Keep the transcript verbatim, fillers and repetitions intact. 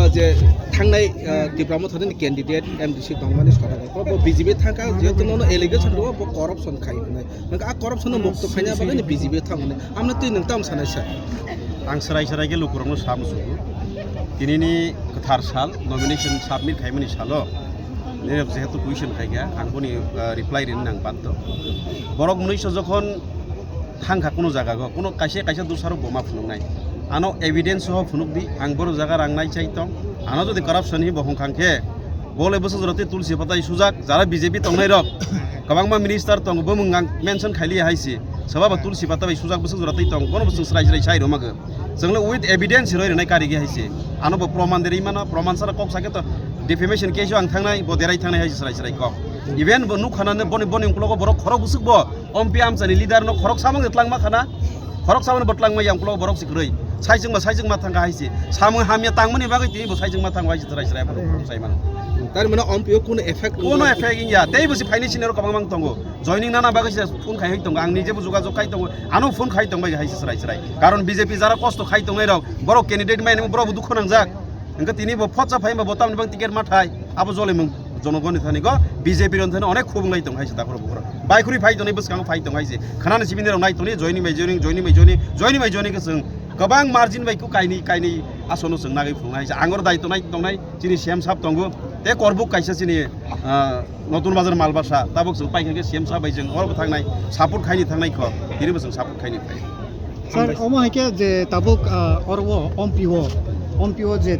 Je thangnai, ah, Tipra Motha ni candidate M D C tongmani sora ko bo B J P thangka, jehetu nono allegation do bo corruption khai hwnwi. Nang a corruption no mukto khaina bagwi ni B J P thangmani. Amna twi nang tam sanai sa. Ang serai serai khe lukurokno sa musugo. Tinini kwthar sal, nomination submit khaimani salo. Nini jehetu question khaikha, ang boni, ah, reply rini nang banto. Borok mwnwiso jokhon thangkha kuno jaga go, kuno kaisa kaisa dusarok bo ma phunuknai. Ano evidence ho phunuk di, ang boro jaga rang nai chai tong. Ano jodi corruption hi bo hongkhang khe, bole bwswk jora twi tulsi patai sujak, jara B J P tongnai rok, kwbangma minister tongo, bumung ang mention khaili hai si. Soba bo tulsi patai bai sujak bwswk jora twi tong, bono bwswk srai srai sai rwma go. Chwngno with evidence roi rwnai karigi hai si. Ano bo proman derwi mano, proman sara kok sakhe to defamation case o ang thangnai, bo derai thangnai hai si srai srai kok. Even bo nuk khana ne boni, boni uklogo borok khorok bwswk bo, M P amchani leader no khorok samung de tlangma khana, khorok samung bo tlangma yang ulo borok si kwrwi. Saijwng ba saijwng ma thangkha hai si. Samung hamya tangmani bagwi tini bo saijwng ma thangkha hai si, chwrai chwrai borok sai mano. Tar mane M P o kuno effect Kuno effect ya. Tei bo si phaini sini ro kwbang mang tongo. Joining nana bagwi se phone khai hai tongo. Ang nije bo jogajog khai tongo. Ano phone khai tong bai hai si chwrai chwrai. Karon B J P jara kosto khai tongnai rok, borok candidate mai borok bo dukhu nangjak. Hingke tini bo photsa phai bo tamni bang ticket ma thai, abo jole mung jonogoni thani go B J P ron thani onek khubung lai tong hai se dakhoro bukhoro. Bai khuri phai toni bwskango phai tong hai se. Khanani sibini rok nai toni joini mai joini, joini mai joini, joini mai joini ke chwng kwbang margin bai ku kaini, kaini asono chwng nagwi phung hai se. Angor dai tonai tongnai chini C M sab tongo. Te korbuk kaisa chini, ah, Notun Bazar Malbasa, tabuk chwng paikha khe C M sab bai chwng oro thangnai, support khaini thangnai kho. Tini bo chwng support khaini phai. Sir, omo hai khe je tabuk, ah, oro o M P o, M P o je